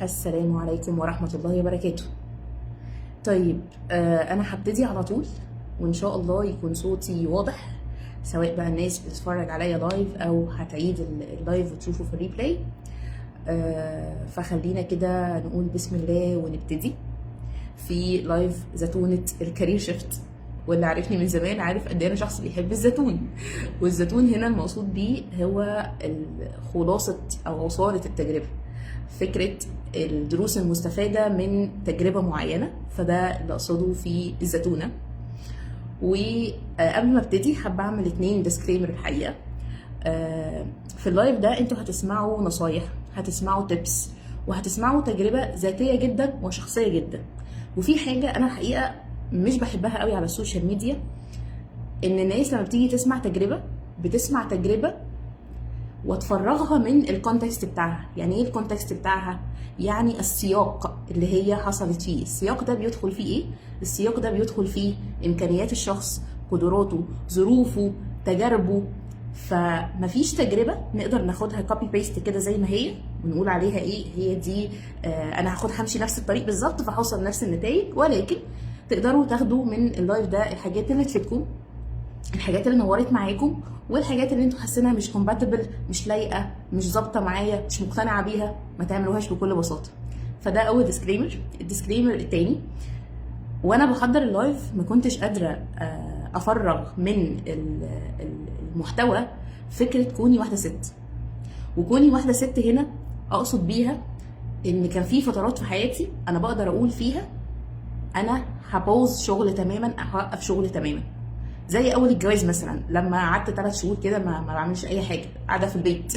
السلام عليكم ورحمة الله وبركاته. طيب، أنا هبتدي على طول، وإن شاء الله يكون صوتي واضح، سواء بقى الناس بتتفرج عليا live أو هتعيد ال live وتشوفه في ال replay. فخلينا كده نقول بسم الله ونبتدي في live زتونة ال career shift. واللي عارفني من زمان عارف قد ايه انا شخص بيحب الزيتون، والزيتون هنا المقصود بيه هو خلاصة او عصارة التجربة، فكرة الدروس المستفادة من تجربة معينة، فده اللي اقصده في الزتونة. وقبل ما ابتدي حابة اعمل اتنين disclaimer الحقيقة. في ال live ده انتوا هتسمعوا نصايح، هتسمعوا tips، وهتسمعوا تجربة ذاتية جدا وشخصية جدا. وفي حاجة انا الحقيقة مش بحبها قوي على ال social media، ان الناس لما بتيجي تسمع تجربة بتسمع تجربة وتفرغها من ال context بتاعها. يعني ايه ال context بتاعها؟ يعني السياق اللي هي حصلت فيه. السياق ده بيدخل فيه ايه؟ السياق ده بيدخل فيه امكانيات الشخص، قدراته، ظروفه، تجاربه. فمفيش تجربة نقدر ناخدها copy paste كده زي ما هي ونقول عليها ايه هي دي، انا هاخد همشي نفس الطريق بالظبط فهوصل نفس النتائج. ولكن تقدروا تاخدوا من ال live ده الحاجات اللي تفيدكم، الحاجات اللي نورت معاكم، والحاجات اللي انتوا حاسينها مش compatible، مش لايقه، مش ظابطة معايا، مش مقتنعة بيها، ما تعملوهاش بكل بساطه. فده اول disclaimer. ال disclaimer التاني، وانا بحضر ال live ما كنتش قادرة افرغ من المحتوى فكرة كوني واحدة ست. وكوني واحدة ست هنا اقصد بيها ان كان في فترات في حياتي انا بقدر اقول فيها انا هبوظ شغل تماما، هوقف شغل تماما، زي اول الجواز مثلا لما قعدت 3 شهور كده ما بعملش اي حاجه، قاعدة في البيت.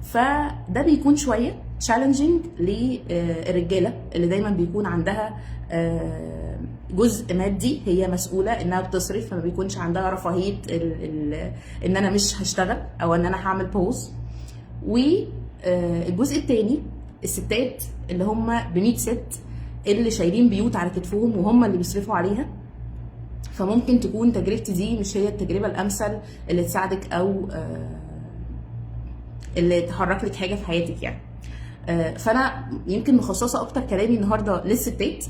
فده بيكون شوية challenging للرجاله اللي دايما بيكون عندها جزء مادي هي مسؤولة انها بتصرف، فما بيكونش عندها رفاهية ان انا مش هشتغل او ان انا هعمل pause. والجزء الثاني الستات اللي هم ب 100 ست، اللي شايلين بيوت على كتفهم وهم اللي بيصرفوا عليها، فممكن تكون تجربتي دي مش هي التجربة الامثل اللي تساعدك او اللي تحرك لك حاجة في حياتك يعني. فانا يمكن مخصصة اكتر كلامي النهارده للستات،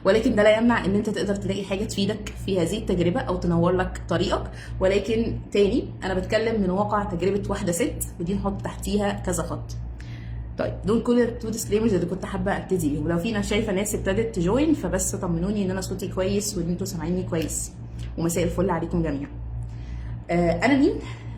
ولكن ده لا يمنع ان انت تقدر تلاقي حاجة تفيدك في هذه التجربة او تنور لك طريقك. ولكن تاني انا بتكلم من واقع تجربه واحدة ست، ودي نحط تحتيها كذا خط. طيب، دول كل ال two disclaimers اللي كنت حابة ابتدي بيهم. لو في ناس شايفه ناس ابتدت ت join، فبس طمنوني ان انا صوتي كويس وان انتوا سامعيني كويس. ومساء الفل عليكم جميعا. انا مين؟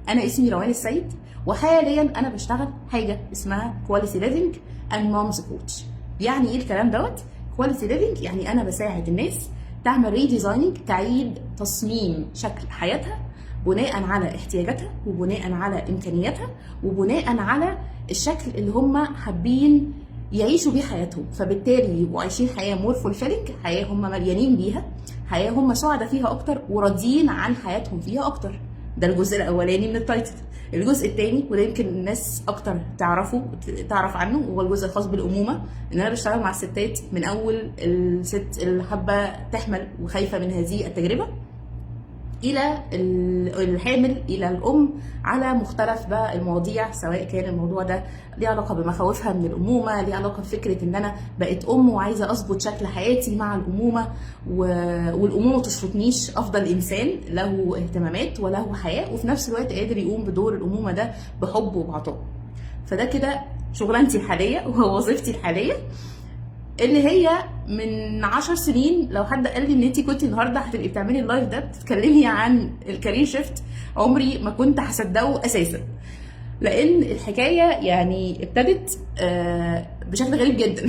انا اسمي روان السيد، وحاليا انا بشتغل حاجة اسمها quality living and moms coach. يعني ايه الكلام دوت؟ quality living يعني انا بساعد الناس تعمل redesigning، تعيد تصميم شكل حياتها بناء على احتياجاتها وبناء على امكانياتها وبناء على الشكل اللي هم حابين يعيشوا بيه حياتهم، فبالتالي يبقوا عايشين حياة more fulfilling، حياة هم مليانين بيها، حياة هم سعداء فيها اكتر وراضيين عن حياتهم فيها اكتر. ده الجزء الاولاني من ال title. الجزء الثاني، وده يمكن الناس اكتر تعرفه، تعرف عنه، وهو الجزء الخاص بالامومه، ان انا بشتغل مع الستات من اول الست اللي حابة تحمل وخايفة من هذه التجربة الى الحامل الى الام، على مختلف بقى المواضيع، سواء كان الموضوع ده ليه علاقة بمخاوفها من الامومه، ليه علاقة بفكره ان انا بقيت ام وعايزه اظبط شكل حياتي مع الامومة والامومه ما تشفطنيش، افضل انسان له اهتمامات وله حياة وفي نفس الوقت قادر يقوم بدور الامومة ده بحب وبعطاء. فده كده شغلانتي الحالية ووظيفتي الحاليه، اللي هي من 10 سنين لو حد قال لي ان انت كنتي النهارده هتبقي بتعملي ال live ده بتتكلمي عن ال career shift، عمري ما كنت هصدقه اساسا، لان الحكاية يعني ابتدت بشكل غريب جدا.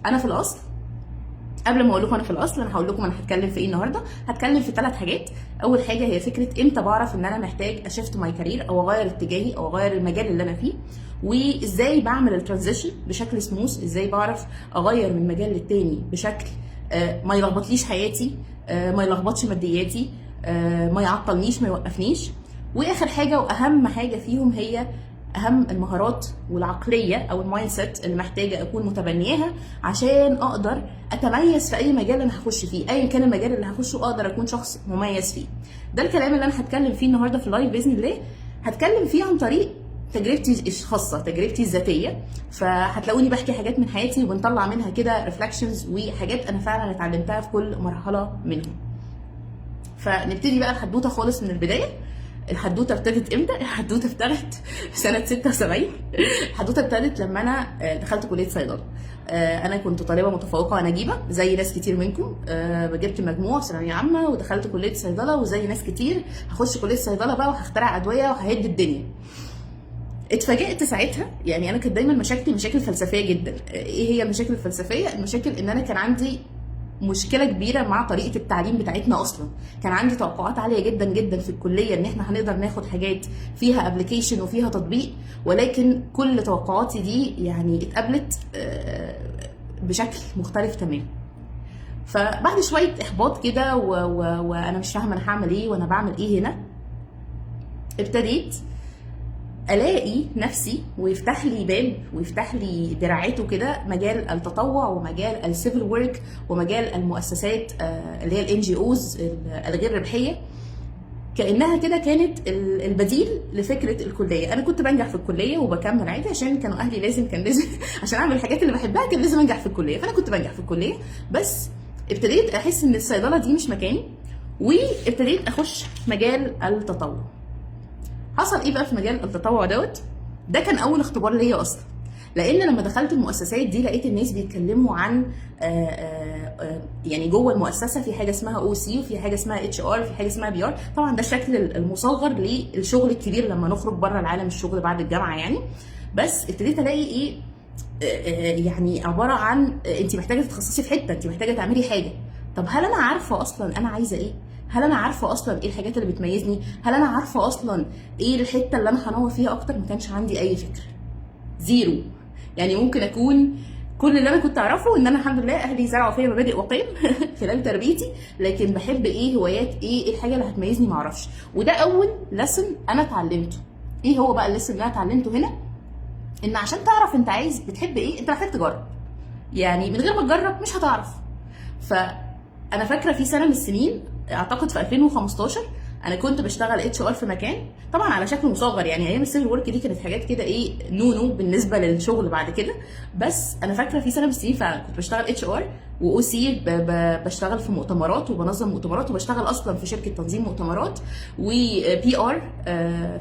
انا في الاصل، قبل ما اقول لكم انا في الاصل، انا هقول لكم انا هتكلم في ايه النهارده. هتكلم في ثلاث حاجات. اول حاجة هي فكرة امتى بعرف ان انا محتاج ا shift my career او اغير اتجاهي او اغير المجال اللي انا فيه، وازاي بعمل ال transition بشكل سموث، ازاي بعرف اغير من مجال للتاني بشكل ما يلخبطليش حياتي، ما يلخبطش مادياتي، ما يعطلنيش، ما يوقفنيش. واخر حاجة واهم حاجة فيهم هي اهم المهارات والعقلية او ال mindset اللي محتاجه اكون متبنياها عشان اقدر اتميز في اي مجال انا هخش فيه، ايا كان المجال اللي هخشه اقدر اكون شخص مميز فيه. ده الكلام اللي انا هتكلم فيه النهارده في ال live باذن الله. هتكلم فيه عن طريق تجربتي الخاصه، تجربتي الذاتيه. فهتلاقوني بحكي حاجات من حياتي وبنطلع منها كده reflections وحاجات انا فعلا اتعلمتها في كل مرحلة منهم. فنبتدي بقى الحدوتة خالص من البدايه. الحدوتة ابتدت امتى؟ الحدوتة ابتدت في سنة 76. الحدوتة ابتدت لما انا دخلت كليه صيدله. انا كنت طالبه متفوقه ونجيبه زي ناس كتير منكم، جبت مجموع في ثانوية عامة ودخلت كليه صيدله، وزي ناس كتير هخش كليه صيدلة بقى وهخترع ادوية وههد الدنيا. اتفاجئت ساعتها، يعني انا كانت دايما مشاكلي مشاكل فلسفية جدا. ايه هي المشاكل الفلسفية؟ المشاكل ان انا كان عندي مشكلة كبيرة مع طريقه التعليم بتاعتنا اصلا. كان عندي توقعات عالية جدا جدا في الكلية ان احنا هنقدر ناخد حاجات فيها application وفيها تطبيق، ولكن كل توقعاتي دي يعني اتقابلت بشكل مختلف تماما. فبعد شوية احباط كده وانا مش فاهمه انا هعمل ايه وانا بعمل ايه هنا، ابتديت الاقي نفسي ويفتح لي باب ويفتح لي دراعاته كده مجال التطوع ومجال ال civil work ومجال المؤسسات اللي هي ال NGOs الغير ربحيه، كانها كده كانت البديل لفكرة الكلية. انا كنت بنجح في الكلية وبكمل عادي عشان كانوا اهلي لازم، كان لازم عشان اعمل الحاجات اللي بحبها كان لازم انجح في الكليه، فانا كنت بنجح في الكليه. بس ابتديت احس ان الصيدله دي مش مكاني، وابتديت اخش مجال التطوع. حصل ايه بقى في مجال التطوع دوت؟ ده كان اول اختبار ليا اصلا، لان لما دخلت المؤسسات دي لقيت الناس بيتكلموا عن يعني جوه المؤسسة في حاجة اسمها OC وفي حاجة اسمها HR وفي حاجة اسمها PR. طبعا ده الشكل المصغر للشغل الكبير لما نخرج بره العالم الشغل بعد الجامعة يعني. بس ابتديت الاقي ايه، يعني عبارة عن انت محتاجه تتخصصي في حته، انت محتاجه تعملي حاجة. طب هل انا عارفه اصلا انا عايزه ايه؟ هل انا عارفه اصلا ايه الحاجات اللي بتميزني؟ هل انا عارفه اصلا ايه الحتة اللي انا هنور فيها اكتر؟ ما كانش عندي اي فكرة، zero. يعني ممكن اكون كل اللي انا كنت اعرفه ان انا الحمد لله اهلي زرعوا فيا مبادئ وقيم خلال تربيتي، لكن بحب ايه، هوايات ايه، ايه الحاجة اللي هتميزني، ما اعرفش. وده اول lesson انا اتعلمته. ايه هو بقى ال lesson اللي انا اتعلمته هنا؟ ان عشان تعرف انت عايز بتحب ايه انت محتاج تجرب، يعني من غير ما تجرب مش هتعرف. فانا فاكره في سنة من السنين، اعتقد في 2015، انا كنت بشتغل HR في مكان، طبعا على شكل مصغر، يعني ايام ال civil work دي كانت حاجات كده ايه نونو بالنسبة للشغل بعد كده. بس انا فاكره في سنة من السنين فعلا كنت بشتغل HR و OC، بشتغل في مؤتمرات وبنظم مؤتمرات، وبشتغل اصلا في شركة تنظيم مؤتمرات و PR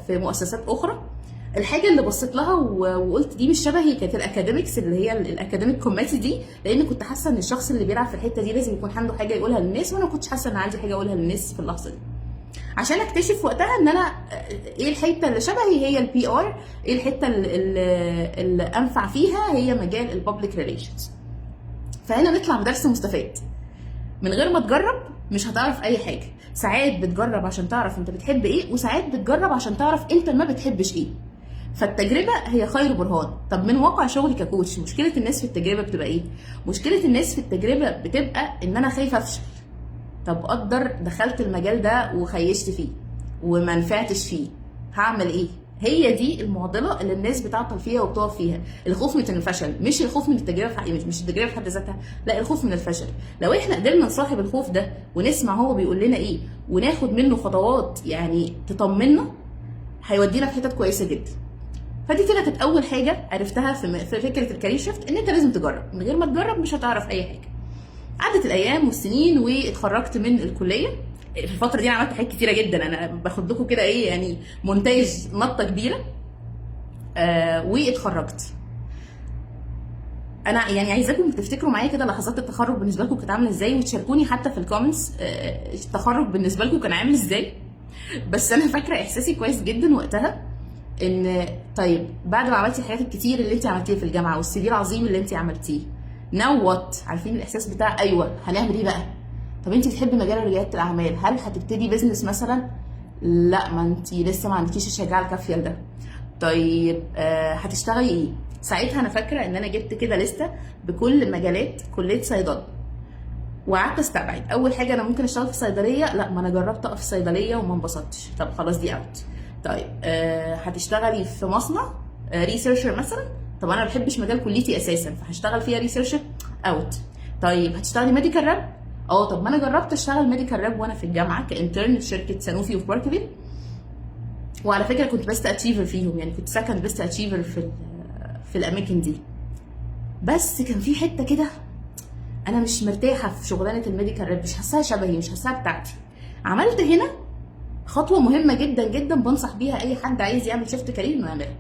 في مؤسسات اخرى. الحاجة اللي بصيت لها وقلت دي مش شبهي كانت ال academics، اللي هي ال academic committee دي، لان كنت حاسه ان الشخص اللي بيلعب في الحتة دي لازم يكون عنده حاجة يقولها للناس، وانا ما كنتش حاسه ان عندي حاجة اقولها للناس في اللحظة دي. عشان اكتشف وقتها ان انا ايه الحتة اللي شبهي هي ال PR، ايه الحتة اللي انفع فيها هي مجال ال public relations. فهنا نطلع بدرس مستفاد، من غير ما تجرب مش هتعرف اي حاجة. ساعات بتجرب عشان تعرف انت بتحب ايه، وساعات بتجرب عشان تعرف انت ما بتحبش ايه. فالتجربه هي خير برهان. طب من واقع شغلي ك coach، مشكلة الناس في التجربة بتبقى ايه؟ مشكلة الناس في التجربة بتبقى ان انا خايفة افشل. طب قدر دخلت المجال ده وخيشت فيه وما نفعتش فيه، هعمل ايه؟ هي دي المعضلة اللي الناس بتعطل فيها وبتقف فيها، الخوف من الفشل، مش الخوف من التجربة في مش التجربة في حد ذاتها، لا الخوف من الفشل. لو احنا قدرنا نصاحب الخوف ده ونسمع هو بيقول لنا ايه وناخد منه خطوات يعني تطمنا، هيودينا في حتت كويسة جدا. فدي كده كانت اول حاجة عرفتها في فكرة ال career shift، ان انت لازم تجرب، من غير ما تجرب مش هتعرف اي حاجة. عدت الايام والسنين واتخرجت من الكلية. في الفترة دي انا عملت حاجات كتيرة جدا، انا باخد لكم كده ايه يعني مونتاج نطه كبيرة. واتخرجت. انا يعني عايزاكم تفتكروا معايا كده لحظات التخرج بالنسبة لكم كانت عامله ازاي، وتشاركوني حتى في ال comments التخرج بالنسبة لكم كان عامل ازاي. بس انا فاكره احساسي كويس جدا وقتها، ان طيب بعد ما عملتي الحاجات الكتير اللي انت عملتيها في الجامعة وال CV العظيم اللي انت عملتيه، now what؟ عارفين الاحساس بتاع ايوه هنعمل ايه بقى؟ طب انت بتحبي مجال رياده الاعمال، هل هتبتدي business مثلا؟ لا، ما انت لسه ما عندكيش الشجاعة الكافيه لده. طيب هتشتغلي ايه؟ ساعتها انا فاكره ان انا جبت كده لستة بكل مجالات كليه صيدلة وقعدت استبعد. اول حاجة انا ممكن اشتغل في صيدلية، لا ما انا جربت اقف في صيدلية وما انبسطتش، طب خلاص دي out. طيب هتشتغلي في مصنع researcher مثلا، طب انا ما بحبش مجال كليتي اساسا فهشتغل فيها researcher، out. طيب هتشتغلي medical rep، طب ما انا جربت اشتغل medical rep وانا في الجامعة ك intern في شركة سانوفي وفي باركفيل. وعلى فكرة كنت best achiever فيهم، يعني كنت second best achiever في الاماكن دي. بس كان في حتة كده انا مش مرتاحة في شغلانة ال medical rep، مش حاساها شبهي، مش حاساها بتاعتي. عملت هنا خطوة مهمة جدا جدا بنصح بيها اي حد عايز يعمل shift career انه يعملها.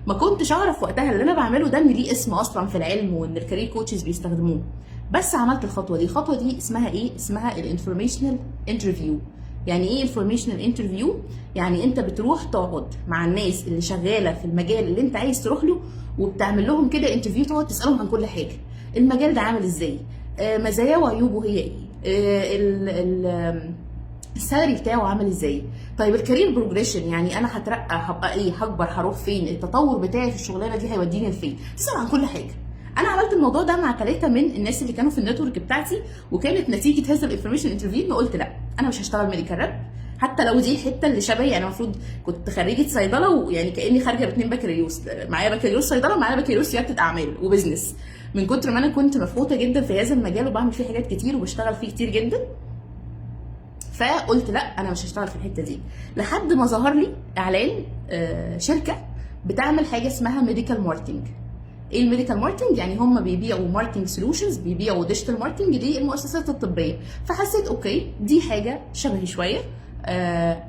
ما كنتش اعرف وقتها اللي انا بعمله ده ان ليه اسم اصلا في العلم وان ال career coaches بيستخدموه، بس عملت الخطوة دي. الخطوة دي اسمها ايه؟ اسمها ال informational interview. يعني ايه informational interview؟ يعني انت بتروح تقعد مع الناس اللي شغالة في المجال اللي انت عايز تروح له، وبتعمل لهم كده interview، تقعد تسالهم عن كل حاجه. المجال ده عامل ازاي؟ مزاياه وعيوبه هي ايه؟ ال salary بتاعه عامل ازاي؟ طيب ال career progression، يعني انا هترقى، هبقى ايه، هكبر، هروح فين، التطور بتاعي في الشغلانة دي هيوديني لفين؟ تسال عن كل حاجه. انا عملت الموضوع ده مع ثلاثة من الناس اللي كانوا في ال network بتاعتي، وكانت نتيجة هذا ال information interview ان قلت لا، انا مش هشتغل medical rep، حتى لو دي الحتة اللي شبهي. انا المفروض كنت خريجة صيدله، ويعني كاني خارجه باثنين بكالوريوس، معايا بكالوريوس صيدلة ومعايا بكالوريوس رياده اعمال و business، من كتر ما انا كنت مفحوته جدا في هذا المجال وبعمل فيه حاجات كتير وبشتغل فيه كتير جدا. فقلت لا، انا مش هشتغل في الحتة دي، لحد ما ظهر لي اعلان شركة بتعمل حاجة اسمها medical marketing. ايه ال medical marketing؟ يعني هم بيبيعوا marketing solutions، بيبيعوا digital marketing للمؤسسات الطبيه. فحسيت okay، دي حاجة شبهي شويه.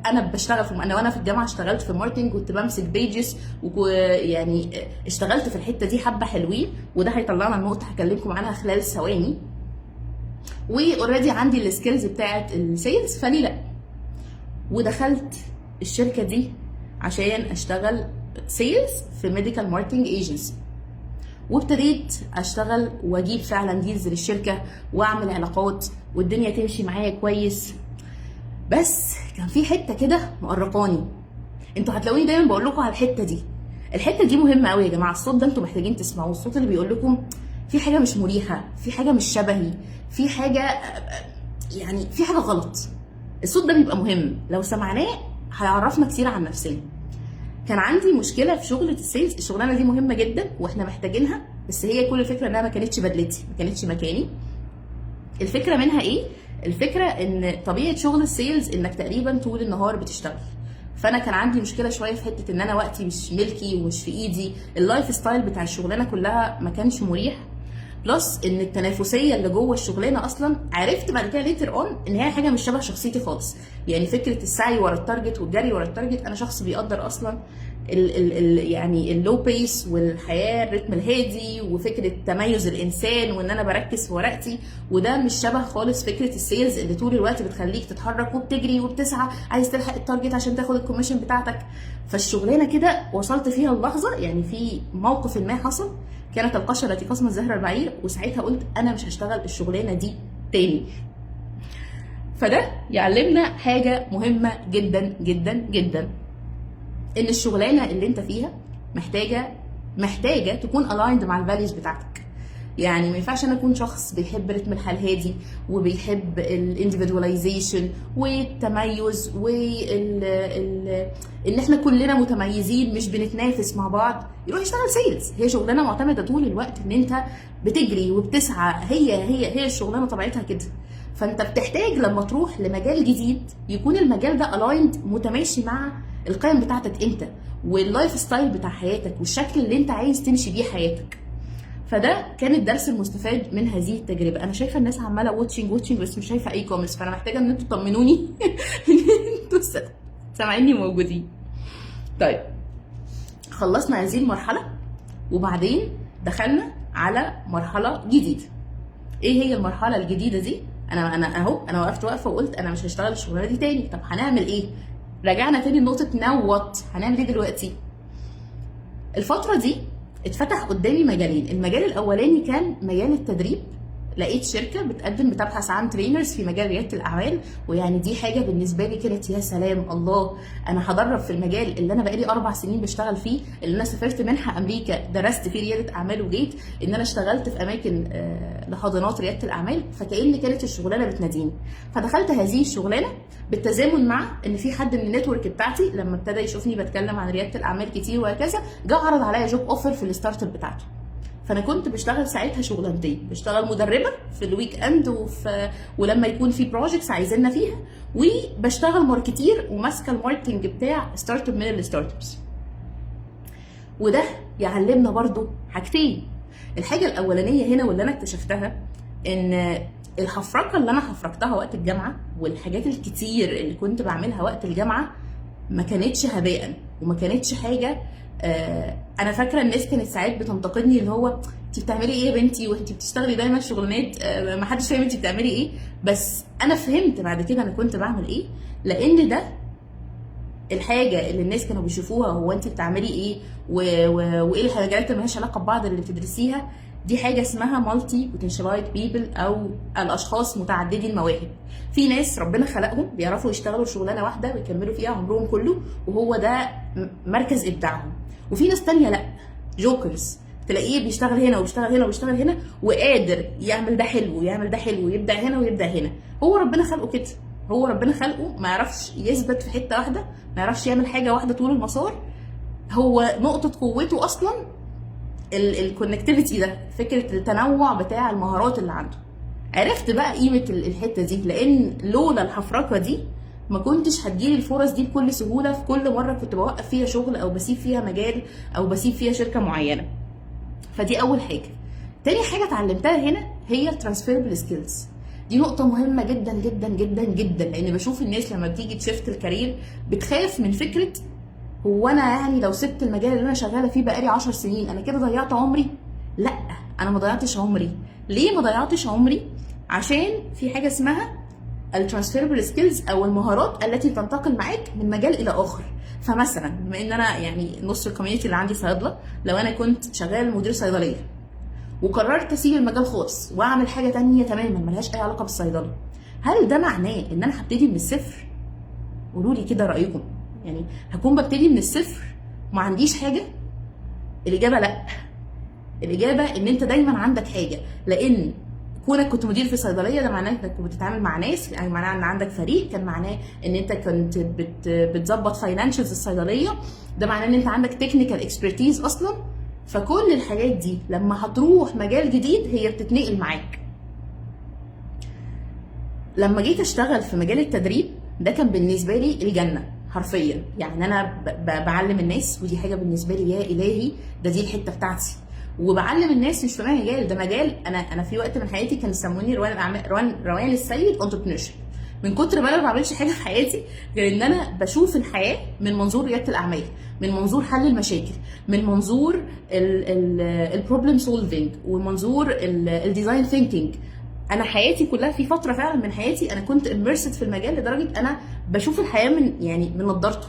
انا بشتغل في انا وانا في الجامعة اشتغلت في marketing، كنت بمسك pages، ويعني اشتغلت في الحتة دي حبه حلوين، وده هيطلعنا النقطة هكلمكم عنها خلال ثواني. و already عندي ال skills بتاعت ال sales، فليه لا؟ ودخلت الشركة دي عشان اشتغل sales في medical marketing agency، وابتديت اشتغل واجيب فعلا deals للشركة واعمل علاقات والدنيا تمشي معايا كويس. بس كان في حتة كده مقرقاني، انتوا هتلاقوني دايما بقول لكم على الحتة دي. الحتة دي مهمة قوي يا جماعه، الصوت ده انتوا محتاجين تسمعوه، الصوت اللي بيقول لكم في حاجة مش مريحه، في حاجة مش شبهي، في حاجة، يعني في حاجة غلط. الصوت ده بيبقى مهم، لو سمعناه هيعرفنا كتير عن نفسنا. كان عندي مشكلة في شغله ال sales. الشغلانة دي مهمة جدا واحنا محتاجينها، بس هي كل الفكرة انها ما كانتش بدلتي، ما كانتش مكاني. الفكرة منها ايه؟ الفكرة ان طبيعة شغل ال sales انك تقريبا طول النهار بتشتغل. فانا كان عندي مشكلة شوية في حتة ان انا وقتي مش ملكي ومش في ايدي، ال lifestyle بتاع الشغلانة كلها ما كانش مريح، plus ان التنافسية اللي جوه الشغلانة اصلا عرفت بعد كده later on ان هي حاجة مش شبه شخصيتي خالص. يعني فكرة السعي ورا ال target والجري ورا ال target، انا شخص بيقدر اصلا ال ال ال يعني ال low pace والحياة الريتم الهادي وفكره تميز الانسان وان انا بركز في ورقتي، وده مش شبه خالص فكرة ال sales اللي طول الوقت بتخليك تتحرك وبتجري وبتسعى عايز تلحق ال target عشان تاخد ال commission بتاعتك. فالشغلانه كده وصلت فيها اللحظه، يعني في موقف ما حصل كانت القشه التي قسمت ظهر البعير، وساعتها قلت انا مش هشتغل الشغلانة دي تاني. فده يعلمنا حاجة مهمة جدا جدا جدا، ان الشغلانة اللي انت فيها محتاجه تكون aligned مع ال values بتاعتك. يعني ما ينفعش انا اكون شخص بيحب رتم الحياة الهادي وبيحب ال individualization والتميز وال ال ان احنا كلنا متميزين مش بنتنافس مع بعض، يروح يشتغل sales. هي شغلانة معتمدة طول الوقت ان انت بتجري وبتسعى، هي الشغلانة طبيعتها كده. فانت بتحتاج لما تروح لمجال جديد يكون المجال ده aligned، متماشي مع القيم بتاعتك انت وال lifestyle بتاع حياتك والشكل اللي انت عايز تمشي بيه حياتك. فده كان الدرس المستفاد من هذه التجربه. انا شايفه الناس عماله watching watching بس مش شايفه اي comments، فانا محتاجه ان انتوا تطمنوني ان انتوا سامعيني موجودين. طيب، خلصنا هذه المرحلة وبعدين دخلنا على مرحلة جديده. ايه هي المرحلة الجديدة دي؟ انا اهو انا وقفت وقفه وقلت انا مش هشتغل الشغلانة دي تاني. طب هنعمل ايه؟ رجعنا تاني لنقطة now what، هنعمل ايه دلوقتي؟ الفترة دي اتفتح قدامي مجالين. المجال الاولاني كان مجال التدريب. لقيت شركة بتقدم، بتبحث عن trainers في مجال رياده الاعمال، ويعني دي حاجة بالنسبة لي كانت يا سلام، الله، انا هدرب في المجال اللي انا بقالي 4 سنين بشتغل فيه، اللي انا سافرت منحه امريكا درست فيه رياده اعمال وجيت، ان انا اشتغلت في اماكن لحاضنات رياده الاعمال. فكأن كانت الشغلانة بتناديني، فدخلت هذه الشغلانة بالتزامن مع ان في حد من ال network بتاعتي لما ابتدى يشوفني بتكلم عن رياده الاعمال كتير وهكذا، جه عرض عليا job offer في ال startup بتاعته. فانا كنت بشتغل ساعتها شغلانتين، بشتغل مدربه في ال weekend ولما يكون في projects عايزيننا فيها، وبشتغل marketeer وماسكه ال marketing بتاع startup من ال startups. وده يعلمنا برضو حاجتين. الحاجة الاولانية هنا واللي انا اكتشفتها، ان الحفركه اللي انا حفركتها وقت الجامعة والحاجات الكتير اللي كنت بعملها وقت الجامعة ما كانتش هباء وما كانتش حاجه. انا فاكره الناس كانت ساعات بتنتقدني، اللي هو انت بتعملي ايه يا بنتي وانت بتشتغلي دايما شغلانات، ما حدش فاهم انت بتعملي ايه. بس انا فهمت بعد كده انا كنت بعمل ايه، لان ده الحاجة اللي الناس كانوا بيشوفوها، هو انت بتعملي ايه وايه الحاجات اللي مالهاش علاقة ببعض اللي بتدرسيها دي. حاجة اسمها multi potentialite people او الاشخاص متعددي المواهب. في ناس ربنا خلقهم بيعرفوا يشتغلوا شغلانة واحدة ويكملوا فيها عمرهم كله، وهو ده مركز ابداعهم. وفي ناس تانية لا، jokers، تلاقيه بيشتغل هنا وبيشتغل هنا وبيشتغل هنا، وقادر يعمل ده حلو ويعمل ده حلو ويبدع هنا ويبدع هنا. هو ربنا خلقه كده، هو ربنا خلقه ما يعرفش يثبت في حتة واحده، ما يعرفش يعمل حاجة واحدة طول المسار. هو نقطة قوته اصلا ال connectivity ده، فكرة التنوع بتاع المهارات اللي عنده. عرفت بقى قيمة الحتة دي، لان لولا الحفركه دي ما كنتش هتجيلي الفرص دي بكل سهولة في كل مرة كنت بوقف فيها شغل او بسيب فيها مجال او بسيب فيها شركة معينه. فدي اول حاجه. تاني حاجة اتعلمتها هنا هي ال transferable skills. دي نقطة مهمة جدا جدا جدا جدا، لأن بشوف الناس لما بتيجي ت shift ال career بتخاف من فكرة هو أنا يعني لو سبت المجال اللي أنا شغالة فيه بقالي 10 سنين أنا كده ضيعت عمري؟ لا، أنا ما ضيعتش عمري. ليه ما ضيعتش عمري؟ عشان في حاجة اسمها ال transferable skills او المهارات التي تنتقل معاك من مجال الى اخر. فمثلا بما ان انا يعني نص ال community اللي عندي صيادله، لو انا كنت شغال مدير صيدلية وقررت اسيب المجال خالص واعمل حاجة تانية تماما ملهاش اي علاقة بالصيدله، هل ده معناه ان انا هبتدي من الصفر؟ قولوا لي كده رايكم، يعني هكون ببتدي من الصفر وما عنديش حاجه؟ الاجابة لا. الاجابة ان انت دايما عندك حاجه، لان كونك كنت مدير في صيدلية ده معناه انك كنت بتتعامل مع ناس، يعني معناه ان عندك فريق، كان معناه ان انت كنت بتظبط financials الصيدليه، ده معناه ان انت عندك technical expertise اصلا. فكل الحاجات دي لما هتروح مجال جديد هي بتتنقل معاك. لما جيت اشتغل في مجال التدريب ده كان بالنسبة لي الجنة حرفيا. يعني انا بعلم الناس، ودي حاجة بالنسبة لي يا الهي، ده دي الحتة بتاعتي. وبعلم الناس مش في مجال ده، مجال انا في وقت من حياتي كانوا يسموني روان الأعمال، روان السيد entrepreneurship، من كتر ما انا ما بعملش حاجة في حياتي غير ان انا بشوف الحياة من منظور رياده الاعمال، من منظور حل المشاكل، من منظور ال problem solving، ومنظور ال design thinking. انا حياتي كلها في فترة فعلا من حياتي انا كنت immersed في المجال لدرجة انا بشوف الحياة من يعني من نظارته.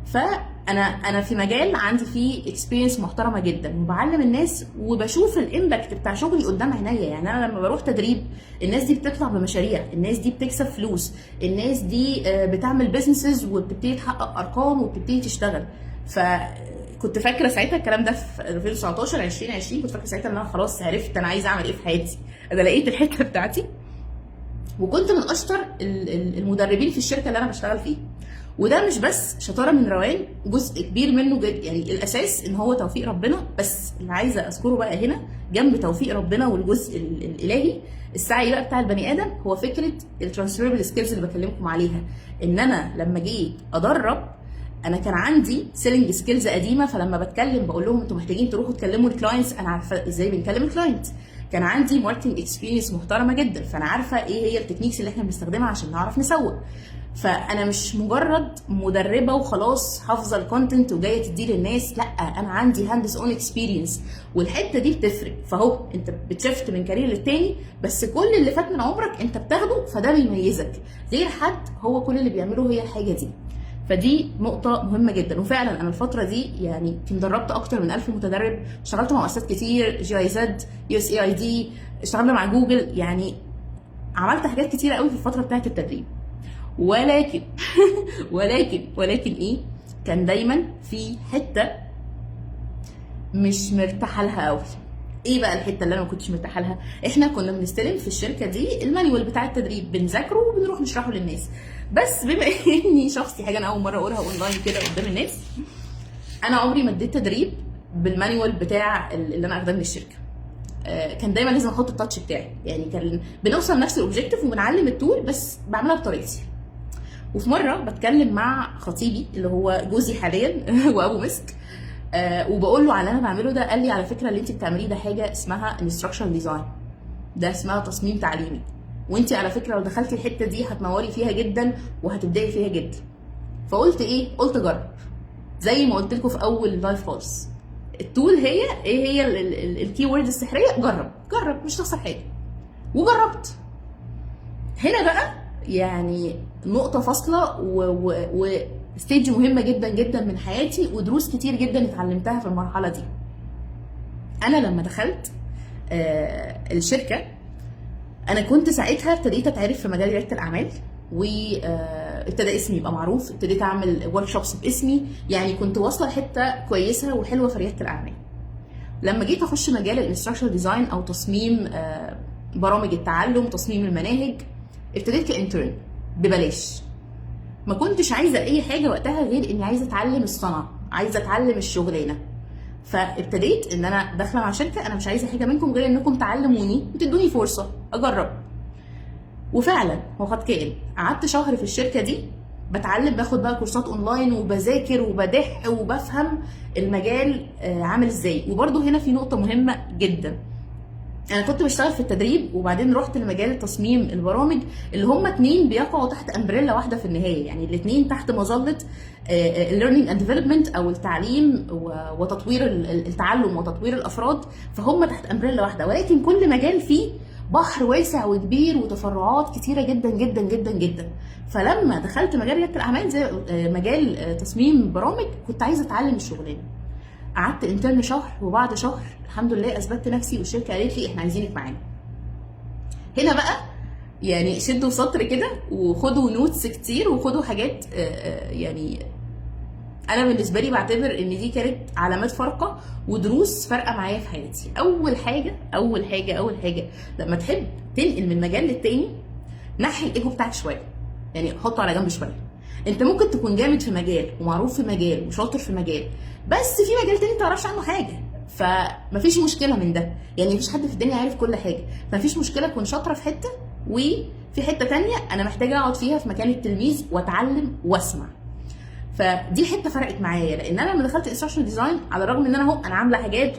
فانا في مجال عندي فيه experience محترمه جدا، وبعلم الناس وبشوف ال impact بتاع شغلي قدام عينيا. يعني انا لما بروح تدريب الناس دي بتطلع بمشاريع، الناس دي بتكسب فلوس، الناس دي بتعمل businesses وبتبتدي تحقق ارقام وبتبتدي تشتغل. فكنت فاكره ساعتها الكلام ده في 2019 2020، كنت فاكره ساعتها ان انا خلاص عرفت انا عايزه اعمل ايه في حياتي، انا لقيت الحتة بتاعتي. وكنت من اشطر المدربين في الشركة اللي انا بشتغل فيها. وده مش بس شطارة من روان، جزء كبير منه جد يعني الاساس ان هو توفيق ربنا. بس اللي عايزه اذكره بقى هنا جنب توفيق ربنا والجزء الالهي، السعي بقى بتاع البني ادم، هو فكرة ال transferable skills اللي بكلمكم عليها. ان انا لما جيت ادرب انا كان عندي selling skills قديمه، فلما بتكلم بقول لهم انتوا محتاجين تروحوا تكلموا ال clients، انا عارفه ازاي بنكلم ال client. كان عندي marketing experience محترمه جدا، فانا عارفه ايه هي ال techniques اللي احنا بنستخدمها عشان نعرف نسوق. فانا مش مجرد مدربه وخلاص حافظه ال content وجاية تدي للناس، لا، انا عندي hands on experience، والحتة دي بتفرق. فهو انت بت shift من career للتاني، بس كل اللي فات من عمرك انت بتاخده، فده بيميزك غير حد هو كل اللي بيعمله هي الحاجة دي. فدي نقطة مهمة جدا. وفعلا أنا الفترة دي يعني يمكن دربت أكتر من 1000 متدرب، اشتغلت مع مؤسسات كتير، جي اي زد، يو اس اي اي دي، اشتغلنا مع جوجل، يعني عملت حاجات كتيرة قوي في الفترة بتاعت التدريب. ولكن ايه، كان دايما في حتة مش مرتاحة لها قوي. ايه بقى الحتة اللي انا ما كنتش مرتاحة لها؟ احنا كنا بنستلم في الشركة دي ال manual بتاع التدريب، بنذاكره وبنروح نشرحه للناس. بس بما اني شخصي، حاجة انا اول مرة اقولها اونلاين كده قدام الناس، انا عمري ما اديت تدريب بال manual بتاع اللي انا اخداه من الشركه. كان دايما لازم احط ال touch بتاعي، يعني كان بنوصل نفس ال objective وبنعلم ال tool، بس بعملها بطريقتي. وفي مرة بتكلم مع خطيبي اللي هو جوزي حاليا وابو مسك، وبقول له على اللي انا بعمله ده، قال لي على فكرة اللي انت بتعمليه ده حاجة اسمها instruction design، ده اسمها تصميم تعليمي، وانت على فكرة لو دخلتي الحتة دي هتنوري فيها جدا وهتبدعي فيها جدا. فقلت ايه؟ قلت جرب. زي ما قلت لكم في اول live خالص، ال tool هي ايه؟ هي ال keyword السحريه، جرب جرب، مش تخسر حاجه. وجربت. هنا بقى يعني نقطة فاصلة و stage مهمة جدا جدا من حياتي، ودروس كتير جدا اتعلمتها في المرحلة دي. انا لما دخلت الشركه، انا كنت ساعتها ابتديت اتعرف في مجال رياده الاعمال، وابتدى اسمي يبقى معروف، ابتديت اعمل workshops باسمي، يعني كنت واصله لحته كويسة وحلوه في رياده الاعمال. لما جيت اخش مجال ال instructional design او تصميم برامج التعلم، تصميم المناهج، ابتديت ك intern ببلاش. ما كنتش عايزه اي حاجة وقتها غير اني عايزه اتعلم الصنعه، عايزه اتعلم الشغلانه. فابتديت ان انا داخله مع شركه، انا مش عايزه حاجة منكم غير انكم تعلموني وتدوني فرصة اجرب. وفعلا وقد كان، قعدت شهر في الشركة دي بتعلم، باخد بقى كورسات اونلاين وبذاكر وبدح وبفهم المجال عامل ازاي. وبرده هنا في نقطة مهمة جدا، انا كنت بشتغل في التدريب وبعدين رحت لمجال تصميم البرامج، اللي هما اتنين بيقعوا تحت umbrella واحدة في النهايه، يعني الاتنين تحت مظلة ال learning and development او التعليم وتطوير التعلم وتطوير الافراد، فهم تحت umbrella واحده، ولكن كل مجال فيه بحر واسع وكبير وتفرعات كتيرة جدا جدا جدا جدا. فلما دخلت مجال رياده الاعمال زي مجال تصميم برامج، كنت عايزه اتعلم الشغلانه. قعدت intern شهر، وبعد شهر الحمد لله اثبتت نفسي، والشركة قالت لي احنا عايزينك معانا. هنا بقى يعني شدوا سطر كده وخدوا notes كتير وخدوا حاجات، يعني انا بالنسبة لي بعتبر ان دي كانت علامات فارقه ودروس فارقه معايا في حياتي. اول حاجة اول حاجة اول حاجه، لما تحب تنقل من مجال للتاني، نحي الايجو بتاعك شويه، يعني حطه على جنب شويه. انت ممكن تكون جامد في مجال ومعروف في مجال وشاطر في مجال، بس في مجال تاني انت تعرفش عنه حاجه، فمفيش مشكلة من ده. يعني مفيش حد في الدنيا عارف كل حاجه، فمفيش مشكلة اكون شاطرة في حتة وفي حتة تانية انا محتاجه اقعد فيها في مكان التلميذ واتعلم واسمع. فدي حتة فرقت معايا، لان انا لما دخلت instruction design، على الرغم ان انا اهو انا عامله حاجات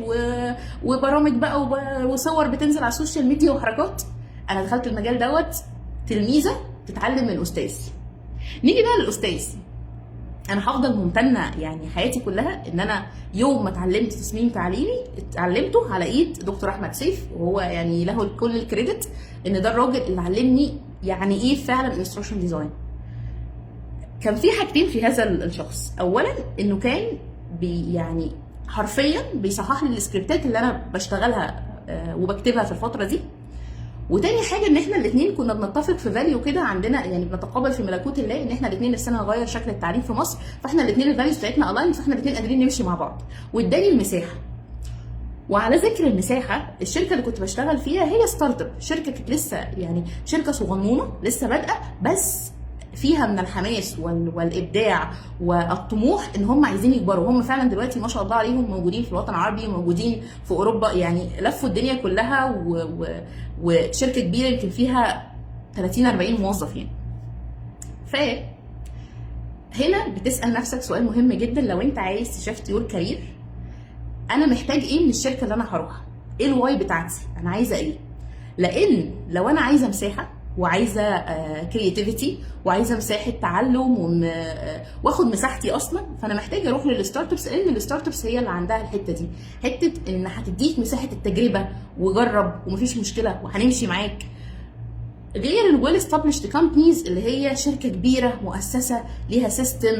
وبرامج بقى وصور بتنزل على ال social media وحركات، انا دخلت المجال دوت تلميذه تتعلم من استاذ. نيجي بقى للاستاذ. انا هفضل ممتنة يعني حياتي كلها ان انا يوم ما اتعلمت تصميم تعليمي اتعلمته على ايد دكتور احمد سيف، وهو يعني له كل ال credit ان ده الراجل اللي علمني يعني ايه فعلا instruction design. كان في حاجتين في هذا الشخص، اولا انه كان بي يعني حرفيا بيصحح لي السكريبتات اللي انا بشتغلها وبكتبها في الفترة دي. وتاني حاجة ان احنا الاثنين كنا بنتفق في value كده عندنا، يعني بنتقابل في ملكوت الله ان احنا الاثنين نفسنا نغير شكل التعليم في مصر، فاحنا الاثنين ال values بتاعتنا aligned، فاحنا الاثنين قادرين نمشي مع بعض. واداني المساحه. وعلى ذكر المساحه، الشركة اللي كنت بشتغل فيها هي startup، شركة كانت لسه يعني شركة صغنونه لسه بادئه، بس فيها من الحماس والابداع والطموح ان هم عايزين يكبروا. هم فعلا دلوقتي ما شاء الله عليهم موجودين في الوطن العربي، موجودين في اوروبا، يعني لفوا الدنيا كلها، وشركه كبيرة يمكن فيها 30 40 موظف يعني. ف هنا بتسال نفسك سؤال مهم جدا لو انت عايز ت shift your career: انا محتاج ايه من الشركة اللي انا هروحها؟ ايه ال why بتاعتي؟ انا عايزه ايه؟ لان لو انا عايزه مساحة وعايزه creativity وعايزه مساحة تعلم واخد مساحتي اصلا، فانا محتاجه اروح لل startups، لان ال startups هي اللي عندها الحتة دي، حتة ان هتديك مساحة التجربة وجرب ومفيش مشكلة وهنمشي معاك، غير ال well established companies اللي هي شركة كبيرة مؤسسة ليها system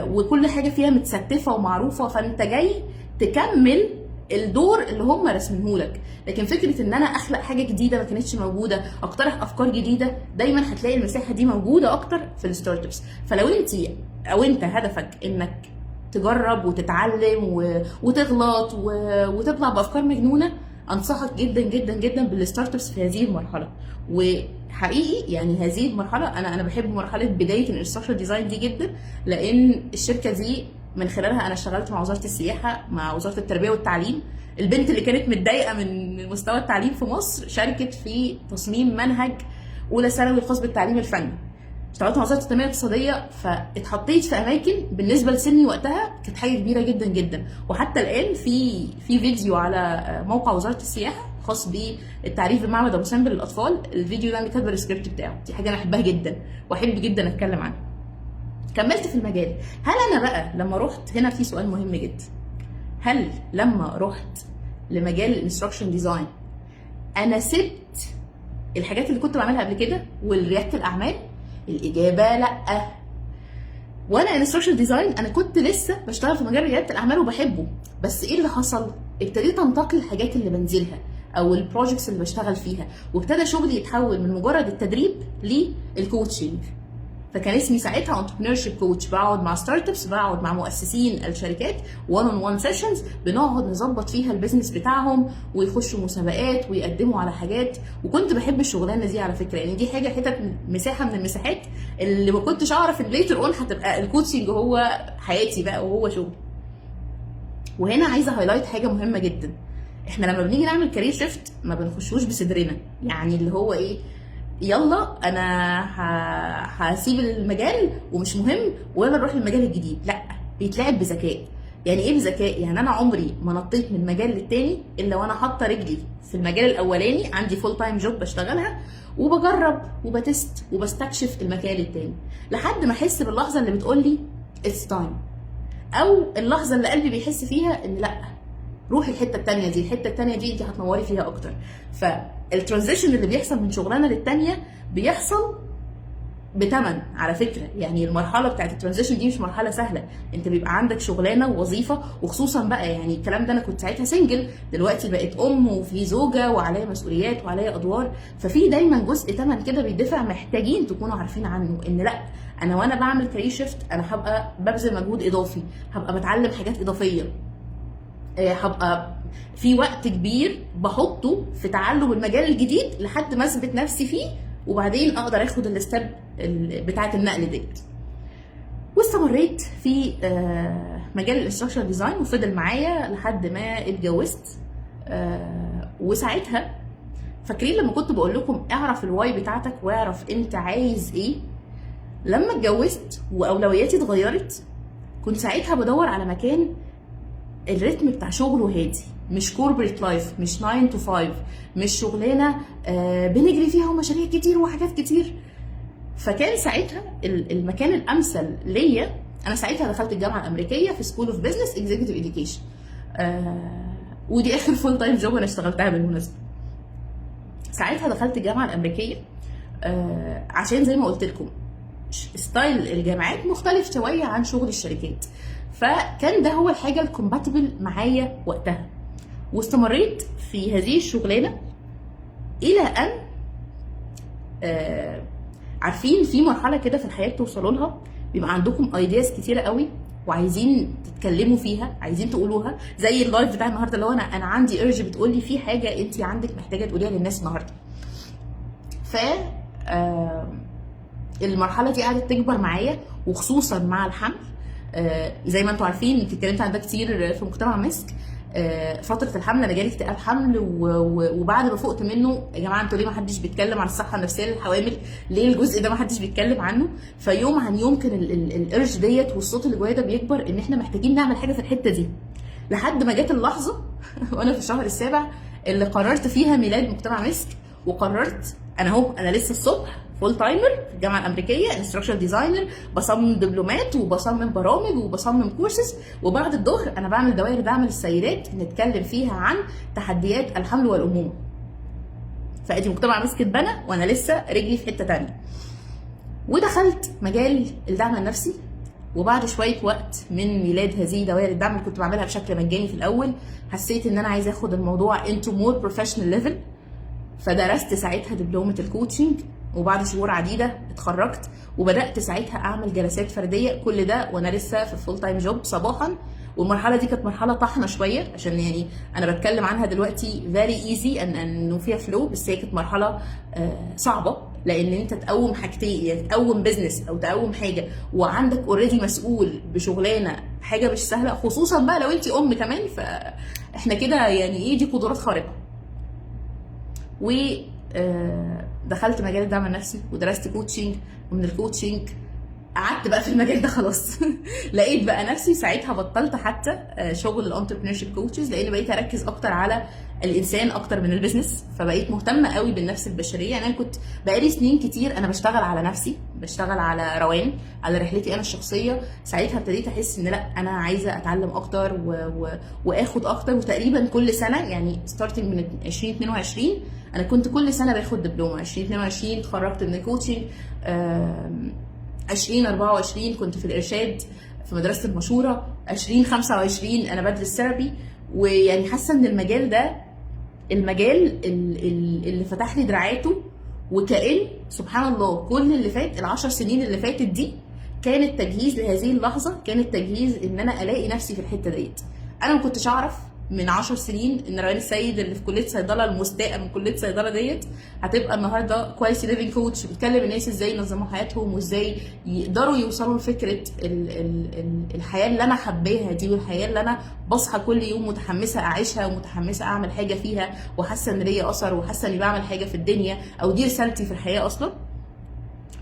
وكل حاجة فيها متستفه ومعروفه، فانت جاي تكمل الدور اللي هم راسمينه لك. لكن فكرة ان انا اخلق حاجة جديدة ما كانتش موجوده، اقترح افكار جديده، دايما هتلاقي المساحة دي موجودة اكتر في ال startups. فلو انت او انت هدفك انك تجرب وتتعلم وتغلط وتطلع بافكار مجنونه، انصحك جدا جدا جدا بال startups في هذه المرحله. وحقيقي يعني هذه المرحلة انا بحب مرحلة بداية ال instruction design دي جدا، لان الشركة دي من خلالها انا اشتغلت مع وزارة السياحه، مع وزارة التربية والتعليم. البنت اللي كانت متضايقة من مستوى التعليم في مصر شاركت في تصميم منهج اولى ثانوي الخاص بالتعليم الفني. اشتغلت مع وزارة التنمية الاقتصاديه، فاتحطيت في اماكن بالنسبة لسني وقتها كانت حاجة كبيرة جدا جدا. وحتى الان في فيديو على موقع وزارة السياحة خاص بالتعريف بمعبد ابو سمبل للاطفال. الفيديو ده انا كاتبه السكريبت بتاعه. دي حاجة انا احبها جدا واحب جدا اتكلم عنها. كملت في المجال. هل انا بقى لما رحت هنا، في سؤال مهم جدا، هل لما رحت لمجال ال instruction design انا سبت الحاجات اللي كنت بعملها قبل كده والرياده الاعمال؟ الاجابة لا. وانا instruction design انا كنت لسه بشتغل في مجال رياده الاعمال وبحبه، بس ايه اللي حصل؟ ابتديت انتقي الحاجات اللي بنزلها او ال projects اللي بشتغل فيها، وابتدى شغلي يتحول من مجرد التدريب لل coaching. فكان اسمي ساعتها entrepreneurship coach. بقعد مع startups، بقعد مع مؤسسين الشركات 1 on 1 sessions، بنقعد نظبط فيها ال business بتاعهم ويخشوا مسابقات ويقدموا على حاجات. وكنت بحب الشغلانة دي على فكره، يعني دي حاجة حتت مساحة من المساحات اللي ما كنتش اعرف ان later on هتبقى ال coaching هو حياتي بقى وهو شغلي. وهنا عايزه highlight حاجة مهمة جدا: احنا لما بنيجي نعمل career shift ما بنخشوش بصدرنا، يعني اللي هو ايه، يلا انا هسيب المجال ومش مهم ويلا نروح للمجال الجديد. لا، بيتلعب بذكاء. يعني ايه بذكاء؟ يعني انا عمري ما نطيت من مجال للتاني الا وانا حاطه رجلي في المجال الاولاني، عندي full time job بشتغلها وبجرب وب test وبستكشف المجال التاني لحد ما احس باللحظة اللي بتقول لي it's time، او اللحظة اللي قلبي بيحس فيها ان لا، روحي الحتة التانية دي، الحتة التانية دي انت هتنوري فيها اكتر. فال transition اللي بيحصل من شغلانة للتانيه بيحصل بتمن على فكره. يعني المرحلة بتاعت ال transition دي مش مرحلة سهله. انت بيبقى عندك شغلانة ووظيفه، وخصوصا بقى يعني الكلام ده انا كنت ساعتها single، دلوقتي بقيت ام وفي زوجه وعليا مسؤوليات وعليا ادوار، ففي دايما جزء تمن كده بيدفع محتاجين تكونوا عارفين عنه، ان لا، انا وانا بعمل career shift انا هبقى ببذل مجهود اضافي، هبقى بتعلم حاجات اضافيه، هبقى في وقت كبير بحطه في تعلم المجال الجديد لحد ما اثبت نفسي فيه، وبعدين اقدر اخد ال step بتاعه النقل ديت. واستمريت في مجال ال instruction design وفضل معايا لحد ما اتجوزت. وساعتها فاكرين لما كنت بقول لكم اعرف ال why بتاعتك واعرف انت عايز ايه؟ لما اتجوزت واولوياتي اتغيرت كنت ساعتها بدور على مكان الريتم بتاع شغله هادي، مش corporate life، مش 9 to 5، مش شغلانة بنجري فيها ومشاريع كتير وحاجات كتير. فكان ساعتها المكان الامثل ليا، انا ساعتها دخلت الجامعة الامريكية في school of business executive education، ودي اخر full time job انا اشتغلتها بالمناسبه. ساعتها دخلت الجامعة الامريكية عشان زي ما قلت لكم style الجامعات مختلف شوية عن شغل الشركات، فكان ده هو الحاجة ال compatible معايا وقتها. واستمريت في هذه الشغلانة الى ان عارفين في مرحلة كده في الحياة بتوصلوا لها بيبقى عندكم ideas كتيرة قوي وعايزين تتكلموا فيها، عايزين تقولوها، زي ال live بتاع النهارده اللي هو انا عندي urge بتقول لي في حاجة انت عندك محتاجه تقوليها للناس النهارده. ف المرحلة دي قعدت تكبر معايا، وخصوصا مع الحمل. زي ما انتم عارفين، يمكن اتكلمت عن ده كتير في مجتمع مسك، فترة الحمل انا جالي اكتئاب حمل، وبعد ما فقت منه، يا جماعة انتوا ليه ما حدش بيتكلم عن الصحة النفسية للحوامل؟ ليه الجزء ده ما حدش بيتكلم عنه؟ فيوم عن يوم كان ال urge ديت والصوت اللي جوايا ده بيكبر ان احنا محتاجين نعمل حاجة في الحتة دي، لحد ما جت اللحظة وانا في الشهر السابع اللي قررت فيها ميلاد مجتمع مسك. وقررت انا اهو، انا لسه الصبح full timer في الجامعة الامريكية instruction designer، بصمم دبلومات وبصمم برامج وبصمم كورسز، وبعد الظهر انا بعمل دوائر دعم للسيدات نتكلم فيها عن تحديات الحمل والامومه. فادي مجتمع مسك اتبنى وانا لسه رجلي في حتة تانية. ودخلت مجال الدعم النفسي، وبعد شوية وقت من ميلاد هذه دوائر الدعم اللي كنت بعملها بشكل مجاني في الاول، حسيت ان انا عايزه اخد الموضوع into more professional level، فدرست ساعتها دبلومه ال coaching، وبعد شهور عديدة اتخرجت وبدات ساعتها اعمل جلسات فرديه. كل ده وانا لسه في full time job صباحا. والمرحلة دي كانت مرحلة طحنه شويه، عشان يعني انا بتكلم عنها دلوقتي very easy ان انه فيها flow، بس هي كانت مرحلة صعبه، لان انت تقوم حاجتين، يعني تقوم business او تقوم حاجة وعندك already مسؤول بشغلانه حاجة مش سهله، خصوصا بقى لو انت ام كمان، فاحنا كده يعني ايه، دي قدرات خارقه. و دخلت مجال الدعم النفسي ودرست coaching، ومن ال coaching قعدت بقى في المجال ده خلاص. لقيت بقى نفسي ساعتها بطلت حتى شغل ال entrepreneurship coaches، لان بقيت اركز اكتر على الانسان اكتر من ال business، فبقيت مهتمة قوي بالنفس البشريه. يعني انا كنت بقالي سنين كتير انا بشتغل على نفسي، بشتغل على روان، على رحلتي انا الشخصيه. ساعتها ابتديت احس ان لا، انا عايزه اتعلم اكتر واخد اكتر. وتقريبا كل سنه، يعني starting من 2022، انا كنت كل سنة باخد دبلومه. 2022 اتخرجت من ال coaching، 2024 كنت في الارشاد في مدرسه المشوره، 2025 انا بدرس therapy. ويعني حاسه ان المجال ده المجال اللي فتح لي دراعاته، وكأن سبحان الله كل اللي فات، ال10 سنين اللي فاتت دي، كانت تجهيز لهذه اللحظه، كانت تجهيز ان انا الاقي نفسي في الحتة ديت. انا ما كنتش اعرف من 10 سنين ان روان السيد اللي في كليه صيدله، المستاءه من كليه صيدلة ديت، هتبقى النهارده quality living coach بتكلم الناس ازاي ينظموا حياتهم وازاي يقدروا يوصلوا لفكرة ال ال ال الحياة اللي انا حباها دي، والحياة اللي انا بصحى كل يوم متحمسة اعيشها ومتحمسه اعمل حاجة فيها، وحاسه ان ليا اثر، وحاسه اني بعمل حاجة في الدنيا، او دي رسالتي في الحياة اصلا.